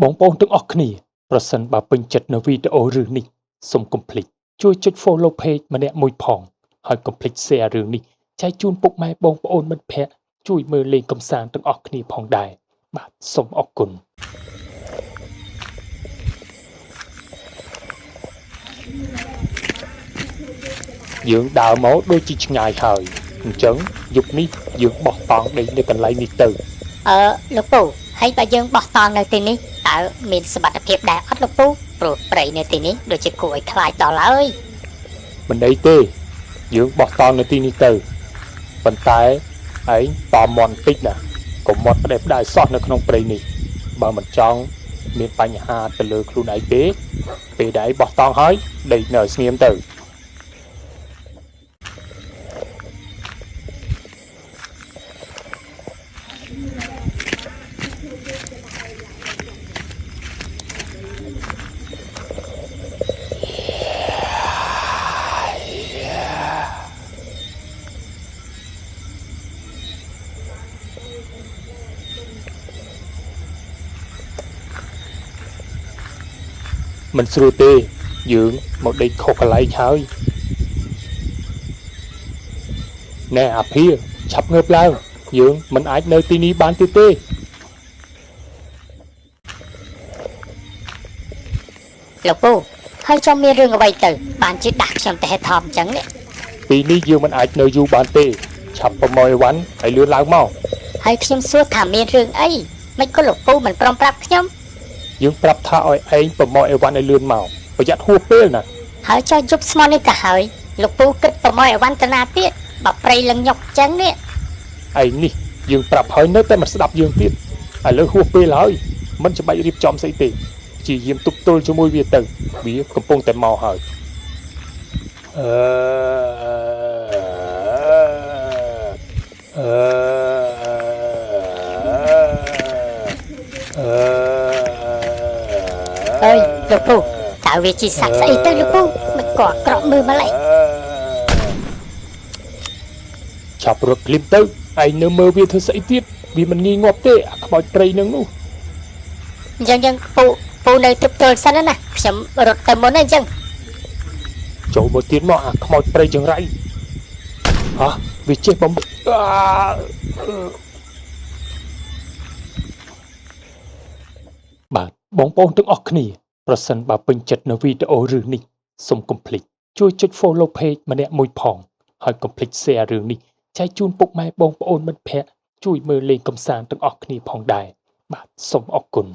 បងប្អូនទាំងអស់គ្នាប្រសិនបើពេញចិត្តនៅវីដេអូរឿងនេះសូមកុំភ្លេចជួយចុច Follow Page ម្នាក់មួយផងហើយកុំភ្លេច Share រឿងនេះចែកជូនពុកម៉ែបងប្អូនមិត្តភ័ក្តិជួយមើលលេងកម្សាន្តទាំងអស់គ្នាផងដែរបាទសូមអរគុណយើងដើរមកដូចជាឆ្ងាយហើយអញ្ចឹងយប់នេះយើងបោះតង់ដេកនៅកន្លែងនេះទៅ អឺលោកពូហើយបើយើងបោះតង់នៅទីនេះតើមានសុវត្ថិភាពដែរអត់លោកពូព្រោះព្រៃនៅទីនេះដូចជាគួរឲ្យខ្លាចដល់ហើយ មិនអីទេយើងបោះតង់នៅទីនេះទៅប៉ុន្តែឯងតមមាត់បន្តិចណាកុំមាត់ផ្ដេសផ្ដាយសោះនៅក្នុងព្រៃនេះបើមិនចង់មានបញ្ហាទៅលើខ្លួនឯងទេពេលដែលឯងបោះតង់ហើយដេកនៅឲ្យស្ងៀមទៅមិនស្រួលទេយើងមកដេកខុសកន្លែងហើយណែអាភាឆាប់ងើបឡើងយើងមិនអាចនៅទីនេះបានទៀតទេ លោកពូហើយចង់មានរឿងអ្វីទៅបានជាដាស់ខ្ញុំទៅហេតុថមអញ្ចឹងនេះ ទីនេះយើងមិនអាចនៅយូរបានទេឆាប់ប្រមូលអីវ៉ាន់ឲ្យលឿនឡើងមក ហើយខ្ញុំសួរថាមានរឿងអីមិនក៏លោកពូមិនព្រមប្រាប់ខ្ញុំ យើងប្រាប់ថាឲ្យឯងប្រមូលអីវ៉ាន់ឲ្យលឿនមកប្រយ័ត្នហួសពេលណា ហើយចុះយប់ស្មោះនេះទៅហើយលោកពូគិតប្រមូលអីវ៉ាន់ទៅណាទៀតបើព្រៃលឹងញុកអញ្ចឹងនេះ ឯងនេះយើងប្រាប់ហើយនៅតែមិនស្ដាប់យើងទៀតឥឡូវហួសពេលហើយមិនច្បាច់រៀបចំស្អីទេព្យាយាមទប់ទល់ជាមួយវាទៅវាកំពុងតែមកហើយអឺអឺអឺ អើយលោកពូតើវាជាសត្វស្អីទៅលោកពូមិនក៏អាក្រក់មើលម្ល៉េះ ឆាប់រត់ភ្លាមទៅឯងនៅមើលវាធ្វើស្អីទៀតវាមិនងាយងាប់ទេអាខ្មោចព្រៃនឹងនោះ អញ្ចឹងយើងពូពូនៅទប់ទល់សិនណាខ្ញុំរត់ទៅមុនណាអញ្ចឹង ចូលមកទៀតមកអាខ្មោចព្រៃចង្រៃហ៎វាចេះបំអាបាទបងប្អូនទាំងអស់គ្នាប្រសិនបើពេញចិត្តនៅវីដេអូរឿងនេះសូមកុំភ្លេចជួយចុច Follow Page ម្នាក់មួយផងហើយកុំភ្លេច Share រឿងនេះចែកជូនពុកម៉ែបងប្អូនមិត្តភ័ក្តិជួយមើលលេងកម្សាន្តទាំងអស់គ្នាផងដែរបាទសូមអរគុណ